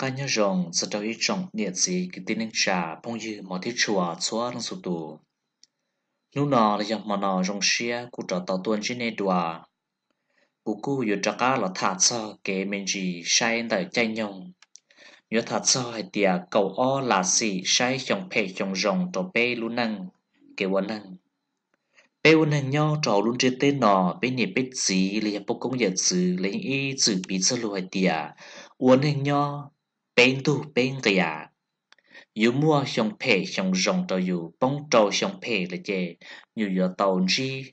Qab nyob zoo txog rau ib tsoom niam txiv kwv tij neej tsa phooj ywg hmov thiab tshua txhua leej txhua tus. Hnub no los yog hmo no zoo siab kuv rov tau tuaj ntsib nej dua. Kuv kuj yuav rov qab los tham txog kev me ntsis saib ntawm caij nyoog, yuav tham txog hais tias kaum ob las xim saib xyoo phem xyoo zoo rau peb lub neej, kev ua neeg. Peb ua neeg nyob rau hauv lub ntiaj teb no, peb niam peb txiv los yog poj koob yawm txwv los yeej ib txwm piv txoj lus hais tias ua neeg nyob peb ntug peb nqias. Yuav muaj xyoo phem xyoo zoo rau yus, poob rau xyoo phem lawm ces yus yuav tau ntsib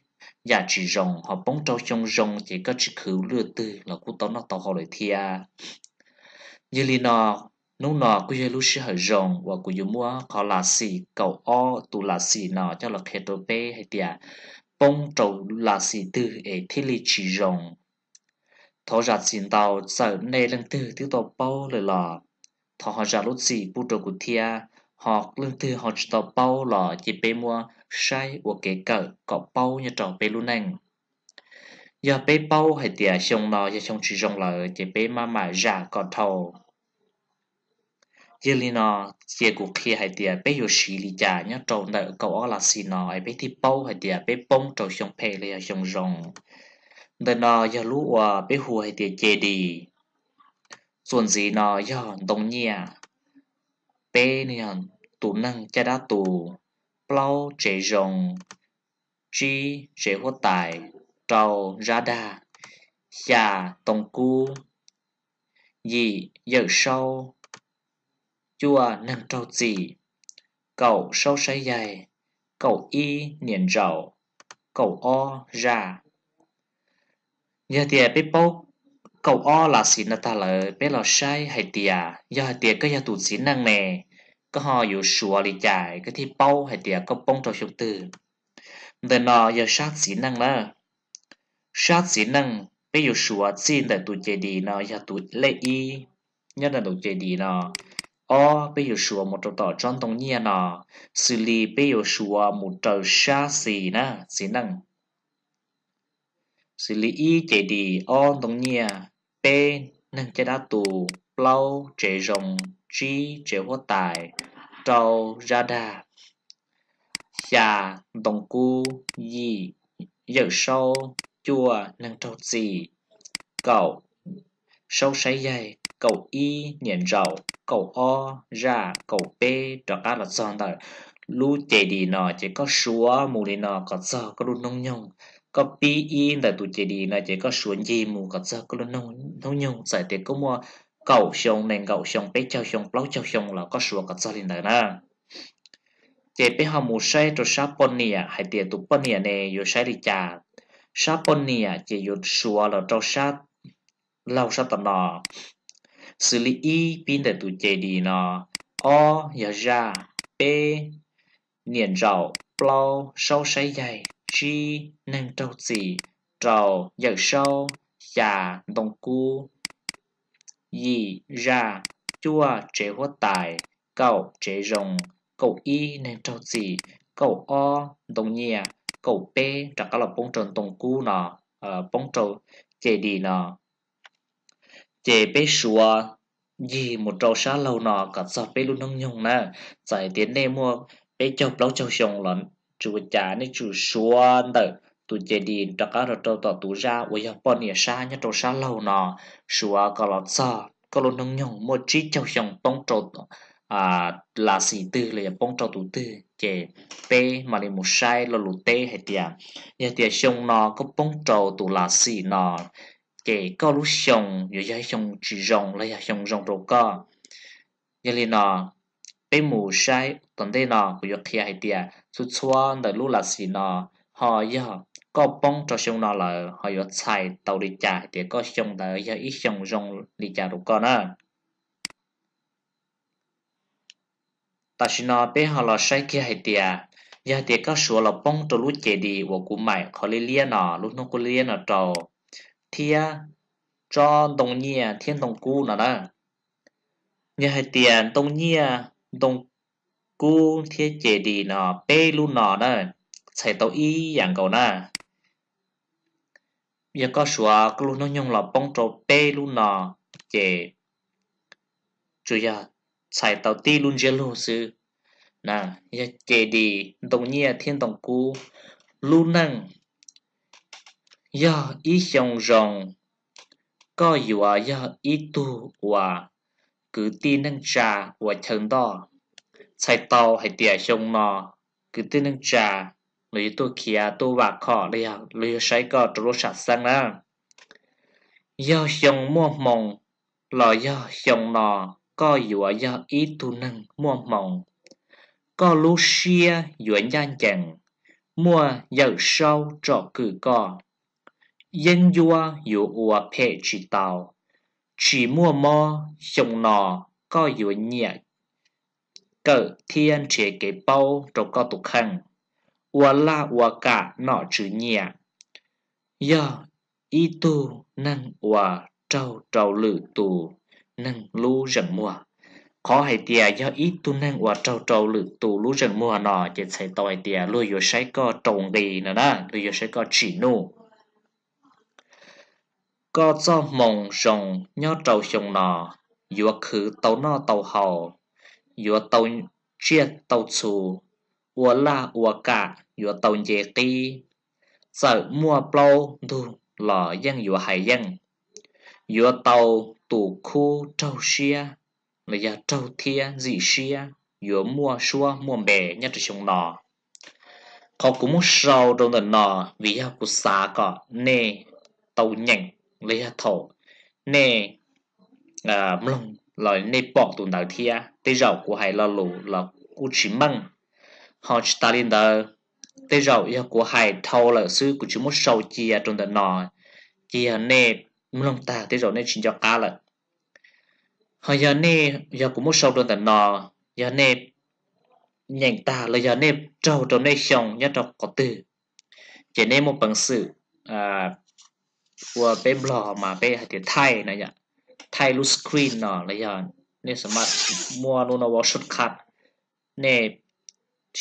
yam tsis zoo, ho poob rau xyoo zoo ces koj tsis khwv lwj twg los kuj tau noj tau haus lawm thiab. Yog li no, hnub no kuj yog lub sij hawm zoo uas kuv yuav muab qhov las xim kaum ob tus las xim no coj los qhia rau peb hais tias poob rau las xim twg es thiaj li tsis zoo. Thov zam txim ntau, txawm nej leej twg twb tau paub lawm los thov ho zam lub txim pub rau kuv thiab, ho leej twg ho tsis tau paub los cia peb muab saib ua kev kawm kom paub nyob rau peb lub neej. Yog peb paub hais tias xyoo no yog xyoo tsis zoo lawm ces peb maj mam zam kom dhau. Yog li no, cia kuv qhia hais tias peb yuav siv li cas nyob rau ntawm kaum ob las xim no es peb thiaj paub hais tias peb poob rau xyoo phem los yog xyoo zoo. Ntawm no yog lub uas peb hu hais tias ces dis. Txuas ntxiv no yog ntoo nyiaj. Peb yog tus neeg caj dab tus. Plaub tsev zoo. Tsib tsev huab tais. Rau zaj dag. Xya ntoo kub. Yim yawm saub. Cuaj neeg raug txim. Kaum saub saib yaig. Kaum ib niam ntsaum. Kaum ob zaj. Yog tias peb paub kaum ob las xim no tag lawm, peb los saib hais tias yog hais tias koj yog tus txiv neej ne, koj ho yuav suav li cas koj thiaj paub hais tias koj poob rau xyoo twg. Ntawm no yog sab txiv neej na. Sab txiv neej peb yuav suav txij ntawm tus ces dis no yog tus lej ib, nyob ntawm tus ces dis no. Ob, peb yuav suav mus rau tom tsob ntoo nyiaj no, xws li peb yuav suav mus raws sab xis na, txiv neej. Xws li ib ces dis, ob ntoo nyiaj, peb neeg caj dab tus, plaub tsev zoo, tsib tsev huab tais, rau zaj dag, xya ntoo kub, yim yawm saub, cuaj neeg raug txim, kaum saub saib yaig, kaum ib niam ntsaum, kaum ob zaj, kaum peb rov qab los txog ntawm lub ces dis no ces koj suav mus li no kom txog koj lub hnub nyoog. Koj pib ib ntawm tus ces dis no ces koj suav ncig mus kom txog koj lub hnub nyoog, txawm tias koj muaj kaum xyoo, nees nkaum xyoo, peb caug xyoo, plaub caug xyoo los koj suav kom txog li ntawd na. Ces peb ho mus saib rau sab poj niam hais tias tus poj niam ne yuav saib li cas. Sab poj niam ces yuav suav los rau sab laug sab tom no. Xws li ib pib ntawm tus ces dis no, ob yog zaj, peb niam ntsaum, plaub saub saib yaig, tsib neeg raug txim, rau yawm saub, xya ntoo kub, yim zaj, cuaj tsev huab tais, kaum tsev zoo, kaum ib neeg raug txim, kaum ob ntoo nyiaj, kaum peb rov qab los poob rau ntoo kub no, poob rau ces dis no. Ces peb suav ncig mus rau sab laug no kom txog peb lub hnub nyoog na. Txawm hais tias nej muaj peb caug plaub caug xyoo los tsis ua cas, nej tsum suav ntawm tus ces dis rov qab rau tom tus zaj uas yog poj niam sab nyob rau sab laug no, suav kom los txog koj lub hnub nyoog muaj tsib caug xyoo poob rau las xim twg los yog poob rau tus twg, ces peb mam li mus saib lo lus teb hais tias yog tias xyoo no koj poob rau tus las xim no, ces koj lub xyoo yuav yog xyoo tsis zoo los yog xyoo zoo rau koj. Yog li no, peb mus saib tom ntej no kuv yuav qhia hais tias txhua txhua ntawm lub las xim no ho yog koj poob rau xyoo no lawm ho yuav txhais tau li cas hais tias koj xyoo ntawd yog ib xyoo zoo li cas rau koj na. Tam sim no peb ho los saib kiag hais tias yog tias koj suav los poob rau lub ces dis uas kuv maim qhov liab liab no, lub hnub qub liab no rau, thiab tsob ntoo nyiaj thiab ntoo kub no na. Yog hais tias ntoo nyiaj, ntoo kub thiab ces dis no, peb lub no na, txhais tau ib yam nkaus na. Yog koj suav koj lub hnub nyoog los poob rau peb lub no, ces tsuas yog txhais tau tib lub ntsiab lus xwb. Yog ces dis ntoo nyiaj thiab ntoo kub, lub neej yog ib xyoo zoo, koj yuav yog ib tug uas kwv tij neej tsa ua chaw ntoj. Txhais tau hais tias xyoo no kwv tij neej tsa los yuav tuaj khiav tuaj vam khom los yog saib koj rau lub sam xeeb na. Yog xyoo muaj hmoo los yog xyoo no koj yuav yog ib tug neeg muaj hmoo. Koj lub siab yuav ncaj ncees, muaj yawm saub tsom kwm koj. Yeeb ncuab yuav ua phem tsis tau, tsis muaj mob. Xyoo no koj yuav nyiam kawm thiab nrhiav kev paub rau koj tus kheej, ua laj ua kam nom tswv nyiam. Yog ib tug neeg uas raug rau lwm tus neeg lub zeem muag. Qhov hais tias yog ib tug neeg uas raug rau lwm tus lub zeem muag no ces txhais tau hais tias luag yuav saib koj rau nqi no na, luag yuav saib koj tsim nuj. Koj txoj hmoo zoo nyob rau xyoo no, yuav khwv tau noj tau haus, yuav tau tsiaj tau txhu, ua laj ua kam yuav tau nce qib. Txawm muaj plaub ntug los yeej yuav hais yeej, yuav tau tus khub raug siab los yog raug thiab ntxim siab, yuav muaj suab muaj npe nyob rau xyoo no. Qhov kuv muab sau rau ntawm no vim yog kuv xav kom nej tau nyeem los yog thaum nej mloog los nej pom tus ntawd thiab. Tej zaum kuv hais lo lus los kuj tsis meej, ho tsis tas li ntawd, tej zaum yog kuv hais dhau lawm xwb kuv tsis muab sau cia rau ntawm no, ces yog nej mloog tag tej zaum nej tsis nco qab lawm. Ho yog nej, yog kuv muab sau rau ntawm no, yog nej nyeem tag los yog nej raug rau nej xyoo nyob rau qhov twg, ces nej muaj peev xwm ua peb nplog mas peb hais tias thaij no, thaij lub screen no los yog nej xav mas muaj lub no ua shortcut, nej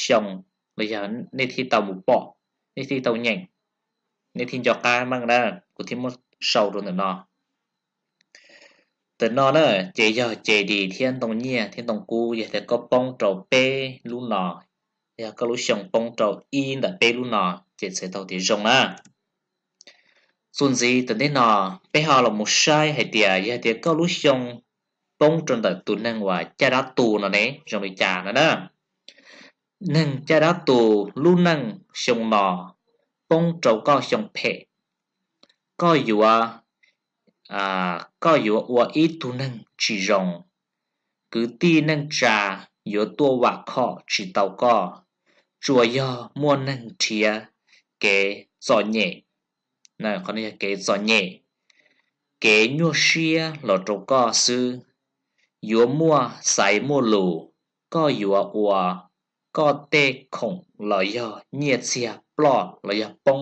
xyoo los yog nej thiaj tau mus pom, nej thiaj tau nyeem, nej thiaj nco qab meej na. Kuv thiaj muab sau rau ntawm no. Ntawm no na ces yog ces dis thiab ntoo nyiaj thiab ntoo kub, yog tias koj poob rau peb lub no, yog koj lub xyoo poob rau ib ntawm peb lub no ces txhais tau tias zoo na. Txuas ntxiv tom ntej no peb ho los mus saib hais tias yog tias koj lub xyoo poob rau ntawm tus neeg uas caj dab tus no ne zoo li cas no na. Neeg caj dab tus lub neej xyoo no poob rau koj xyoo phem, koj yuav, koj yuav ua ib tug neeg tsis zoo. Kwv tij neej tsa yuav tuaj vam khom tsis tau koj, tsuas yog muaj neeg nrhiav kev txom nyem, qhov no yog kev txom nyem, kev nyuaj siab los rau koj xwb. Yuav muaj xaiv muaj lus, koj yuav ua koj tej khoom los yog nyiaj txiag ploj los yog poob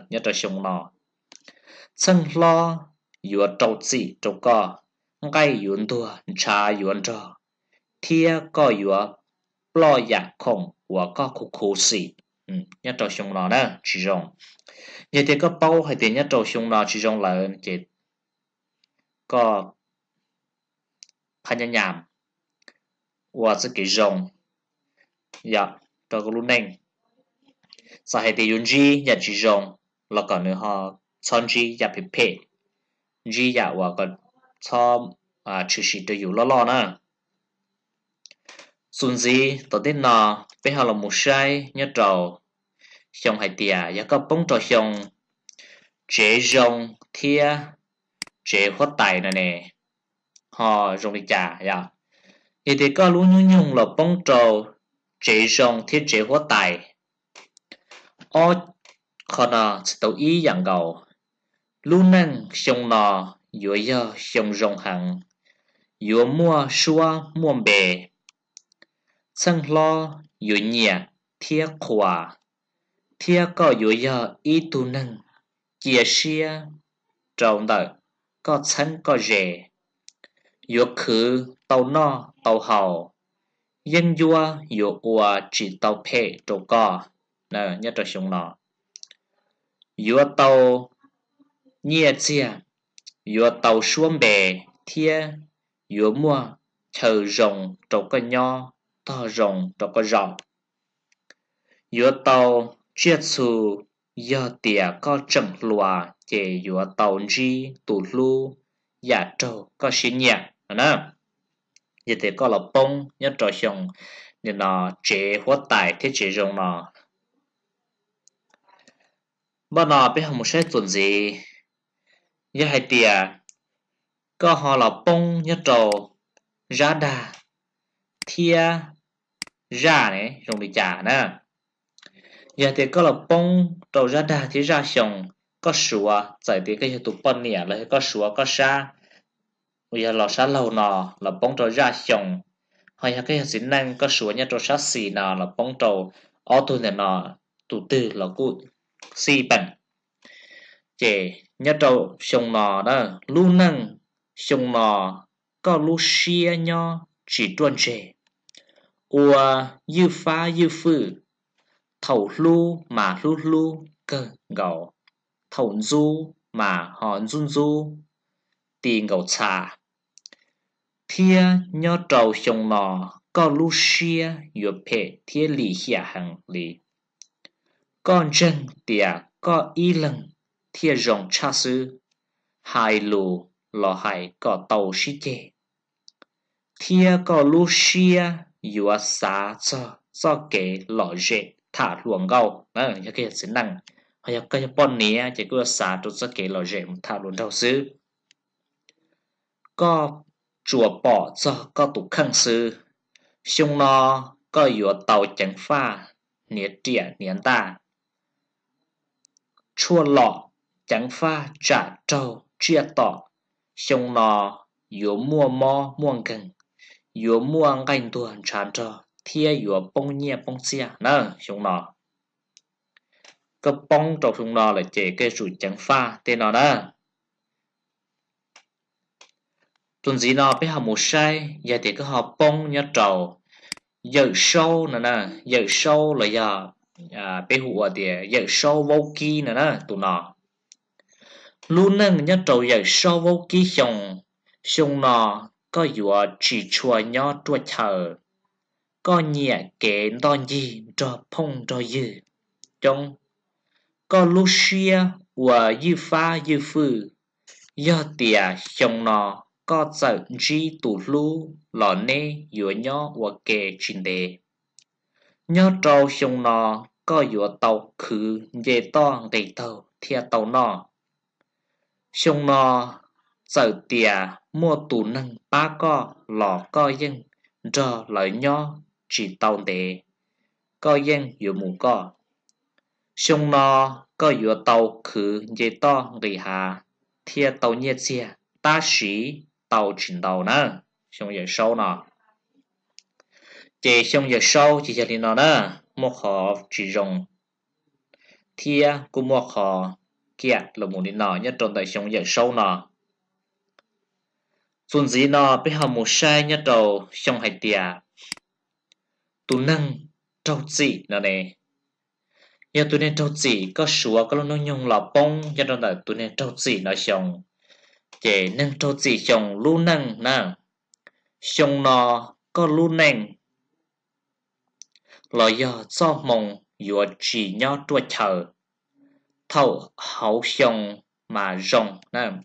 nyob rau xyoo no. Txheej hlob yuav rau txim rau koj, nqaij yuav ntuag ntshav yuav nrog, thiab koj yuav ploj yam khoom uas koj khuv khuv xim nyob rau xyoo no na tsis zoo. Yog tias koj paub hais tias nyob rau xyoo no tsis zoo lawm ces koj phab nyab nyam ua txoj kev zoo yom rau koj lub neej. Txawm hais tias yuav ntsib yam tsis zoo los kom nws ho txhob ntsib yam phem phem, ntsib yam uas kom txhob tshwm sim rau yus loj loj na. Txuas ntxiv tom ntej no peb ho los mus saib nyob rau xyoo hais tias yog koj poob rau xyoo tsev zoo thiab tsev huab tais no ne ho zoo li cas yom. Yog tias koj lub hnub nyoog los poob rau tsev zoo thiab tsev huab tais, ob qho no txhais tau ib yam nkaus. Lub neej xyoo no yuav yog xyoo zoo heev, yuav muaj suab muaj npe, txheej hlob yuav nyiam thiab qhuas, thiab koj yuav yog ib tug neeg cia siab rau ntawm koj txheeb koj ze, yuav khwv tau noj tau haus, yeeb ncuab yuav ua tsis tau phem rau koj nyob rau xyoo no. Yuav tau nyiaj txiag, yuav tau suab npe, thiab yuav muaj chaw zoo rau koj nyob, tog zoo rau koj zaum. Yuav tau tsiaj txhu, yog tias koj tseem hluas ces yuav tau ntsib tus hlub yam raug koj siab nyiam no na. Yog tias koj los poob nyob rau xyoo no tsev huab tais thiab tsev zoo no, npaj no peb ho mus saib txuas ntxiv. Yog hais tias koj ho los poob nyob rau zab dag thiab zaj ne zoo li cas na? Yog tias koj los poob rau zab dag thiab zaj xyoo, koj suav, txawm tias koj yog tus poj niam los yog koj suav koj sab uas yog los sab laug no los poob rau zaj xyoo, ho yog koj yog txiv neej koj suav nyob rau sab xis no los poob rau ob tug ntawm no, tus twg los kuj xij peem. Ces nyob rau xyoo no na, lub neej xyoo no koj lub siab nyob tsis ruaj ntseg, ua ywj fab ywj fwj, thaum hlub mas hlub hlub kawg nkaus, thaum ntxub mas ho ntxub ntxub ti nkaus txha. Thiab nyob rau xyoo no koj lub siab yuav phem thiab lim hiam heev li. Koj ntseeg tias koj ib leeg thiaj zoo tshaj xwb, hais lus los hais kom tau sib ceg, thiab koj lub siab yuav xav txog txoj kev lom zem tham hluas nkauj. Yog koj yog txiv neej, ho yog koj yog poj niam ces koj yuav xav rau txoj kev lom zem mus tham hluas nraug xwb. Koj tsuas pom txog koj tus kheej xwb. Xyoo no koj yuav tau ceev faj, hniav riam hniav ntaj, tshuaj lom, ceev faj tsam raug tsiaj tom. Xyoo no yuav muaj mob muaj nkeeg, yuav muaj nqaij ntuag ntshav nrog thiab yuav poob nyiaj poob txiaj na. Xyoo no koj poob rau xyoo no lawm ces koj yuav tsum ceev faj tej no na. Tus ntxiv no peb ho mus saib, yog tias koj ho poob nyob rau yawm saub no na, yawm saub los yog peb hu ua tias yawm saub vaub kib no na, tus no. Lub neej nyob rau yawm saub vaub kib xyoo, xyoo no koj yuav tsis tshua nyob ruaj chaw, koj nyiam kev ntoj ncig nrog phooj nrog ywg coob, koj lub siab ua ywj fab ywj fwj. Yog tias xyoo no koj txawm ntsib tus hlub los neb yuav nyob ua ke tsis ntev. Nyob rau xyoo no koj yuav tau khwv nce toj nqis taug thiaj tau noj. Xyoo no txawm tias muaj tus neeg pab koj los koj yeej nrog lawv nyob tsis tau ntev, koj yeej yuav mus koj. Xyoo no koj yuav tau khwv nce toj nqis hav thiaj tau nyiaj txiag, tab sis tau tsis ntau na. Xyoo yawm saub no, ces xyoo yawm saub ces yog li no na, muaj qhov tsis zoo thiab kuj muaj qhov kiam los mus li no nyob rau ntawm xyoo yawm saub no. Txuas ntxiv no peb ho mus saib nyob rau xyoo hais tias tus neeg raug txim no ne. Yog tus neeg raug txim, koj suav koj lub hnub nyoog los poob nyob rau ntawm tus neeg raug txim no xyoo, ces neeg raug txim xyoo lub neej na, xyoo no koj lub neej los yog txoj hmoo yuav tsis nyob ruaj chaw. Thaum hauv xyoo mas zoo,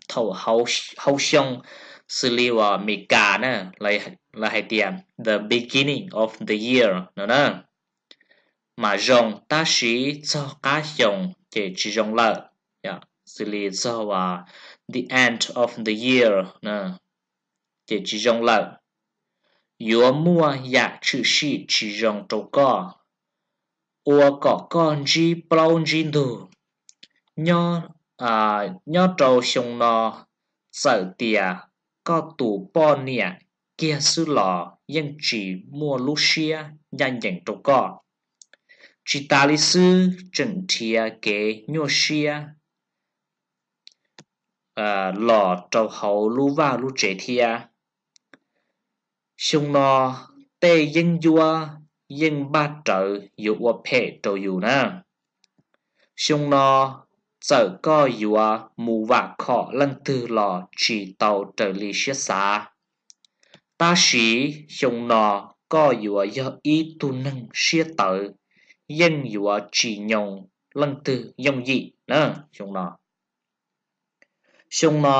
thaum hauv xyoo xws li uas Meskas na, lawv hais tias the beginning of the year no na, mas zoo, tab sis txog qab xyoo ces tsis zoo lawm. Xws li txog uas the end of the year ces tsis zoo lawm. Yuav muaj yam tshwm sim tsis zoo rau koj, ua kom koj ntsib plaub ntsib ntug. Nyob rau xyoo no, txawm tias koj tus poj niam kiag xwb los yeej tsis muaj lub siab ncaj ncees rau koj. Tsis tas li xwb, tseem nrhiav kev nyuaj siab los rau hauv lub vaj lub tsev thiab. Xyoo no tej yeeb ncuab yeej npaj rawv yuav ua phem rau yus na. Xyoo no txawm koj yuav mus vam khom leej twg los tsis tau raws li siab xav, Tab sis xyoo no koj yuav yog ib tug neeg siab tawv, yeej yuav tsis nyoo leej twg yooj yim na xyoo no. Xyoo no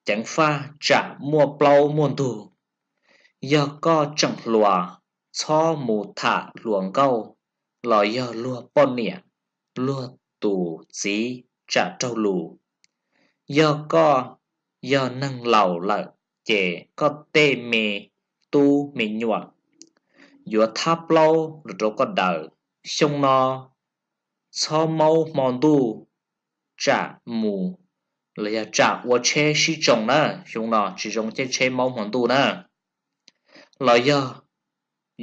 ceev faj tsam muaj plaub muaj ntug. Yog koj tseem hluas, txhob mus tham hluas nkauj los yog luag poj niam, luag tus txiv tsam raug lus. Yog koj yog neeg laus lawm, ces koj tej me tub me nyuam yuav thab plaub los rau koj daws. Xyoo no txhob maub hmo ntuj tsam mus los yog tsam ua tsheb sib tsoo na. Xyoo no tsis zoo caij tsheb maub hmo ntuj na. Los yog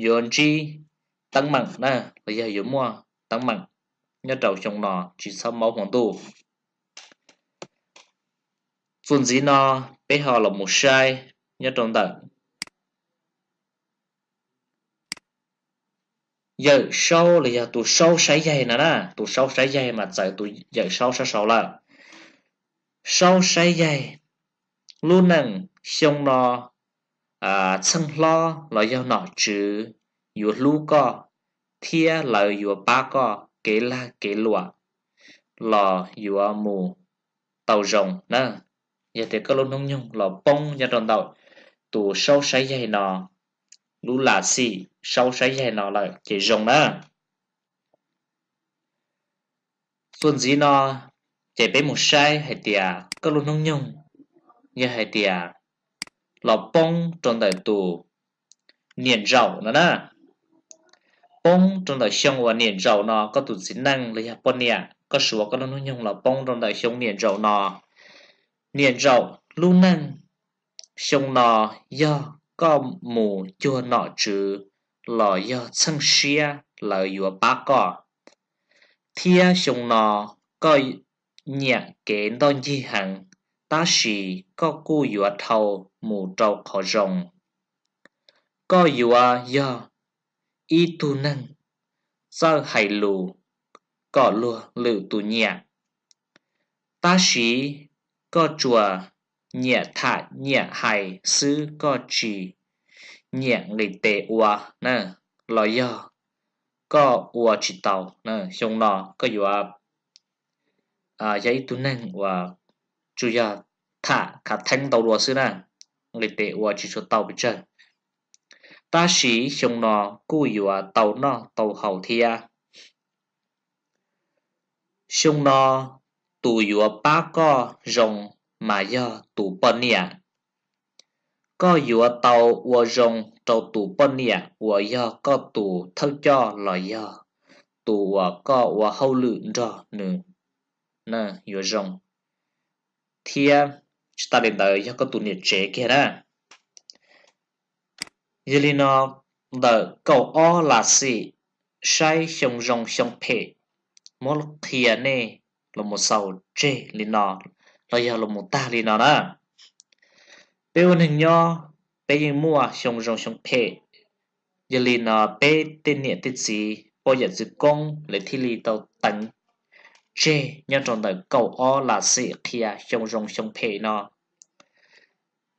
yuav ntsib teeb meem na, los yog yuav muaj teeb meem nyob rau xyoo no, tsis txhob maub hmo ntuj. Txuas ntxiv no peb ho los mus saib nyob rau ntawm Yawm Saub los yog tus Saub saib yaig no na, tus Saub saib yaig mas txawv tus Yawm Saub sab saud lawm. Saub saib yaig, lub neej xyoo no txheej hlob los yog nom tswv yuav hlub koj, thiab lawv yuav pab koj kev lag kev luam los yuav mus tau zoo na. Yog tias koj lub hnub nyoog los poob nyob rau ntawm tus Saub saib yaig no, lub lam xim Saub saib yaig no lawm ces zoo na. Txuas ntxiv no ces peb mus saib hais tias koj lub hnub nyoog yog hais tias los poob rau ntawm tus niam ntsaum no na. Poob rau ntawm xyoo uas niam ntsaum no, koj tus txiv neej los yog poj niam, koj suav koj lub hnub nyoog los poob rau ntawm xyoo niam ntsaum no. Niam ntsaum lub neej xyoo no yog koj mus cuag nom tswv los yog txheej siab lawv yuav pab koj, thiab xyoo no koj nyiam kev ntoj ncig heev, tab sis koj kuj yuav dhau mus rau qhov zoo. Koj yuav yog ib tug neeg txawj hais lus kom luag lwm tus nyiam, tab sis koj tsuas nyiam tham nyiam hais xwb, koj tsis nyiam nqis tes ua na, los yog koj ua tsis tau. Xyoo no koj yuav yog ib tug neeg uas tsuas yog tham khav theeb ntau dua xwb na, nqis tes ua tsis tshua tau pes tsawg, tab sis xyoo no kuj yuav tau noj tau haus thiab. Xyoo no tus yuav pab koj zoo mas yog tus poj niam. Koj yuav tau ua zoo rau tus poj niam uas yog koj tus thawj coj los yog tus uas koj ua hauj lwm nrog nws yuav zoo, thiab tsis tas li ntawd yog koj tus niam tsev kiag na. Yog li no, ntawm kaum ob las xim saib xyoo zoo xyoo phem, muab qhia nej los mus xaus tseg li no, los yog los mus tag li no na. Peb ua neeg nyob, peb yeej muaj xyoo zoo xyoo phem. Yog li no peb tej niam tej txiv poj yawm txwv koob lawv thiaj li tau teev tseg nyob rau ntawm kaum ob las xim qhia xyoo zoo xyoo phem no.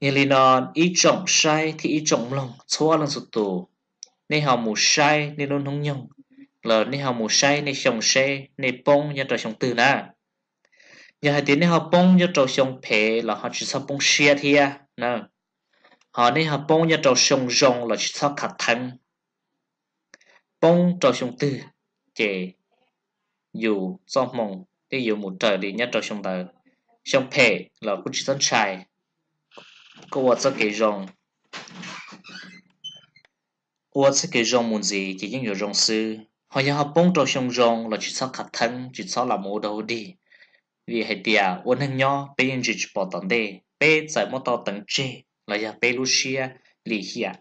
Yog li no ib tsoom saib thiab ib tsoom mloog txhua leej txhua tus, nej ho mus saib nej lub hnub nyoog, los nej ho mus saib nej xyoo seb nej poob nyob rau xyoo twg na. Yog hais tias nej ho poob nyob rau xyoo phem los ho tsis txhob poob siab thiab na. Ho nej ho poob nyob rau xyoo zoo los tsis txhob khav theeb. Poob rau xyoo twg ces yus txoj hmoo yeej yuav mus raws li nyob rau xyoo ntawd. Xyoo phem los kuj tsis txhob ntshai, koj ua txoj kev zoo, ua txoj kev zoo mus ntxiv ces yeej yuav zoo xwb. Ho yog ho poob rau xyoo zoo los tsis txhob khav theeb, tsis txhob lam mus ua dog ua dig, vim hais tias ua neeg nyob peb yeej ntsia tsis pom tom ntej, peb txawm muab tau teev tseg los yog peb lub siab lim hiam,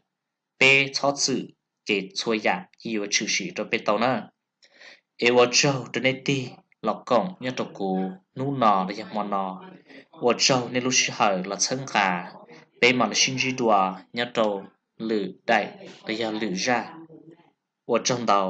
peb txhob txwm ces txhua yam yeej yuav tshwm sim rau peb tau na. Es ua tsaug rau nej tig los koom nyob rau kuv hnub no los yog hmo no. Ua tsaug nej lub sij hawm los txhawb nqa, peb mam li sib ntsib dua nyob rau lwm daim los yog lwm zaj. Ua tsaug ntau.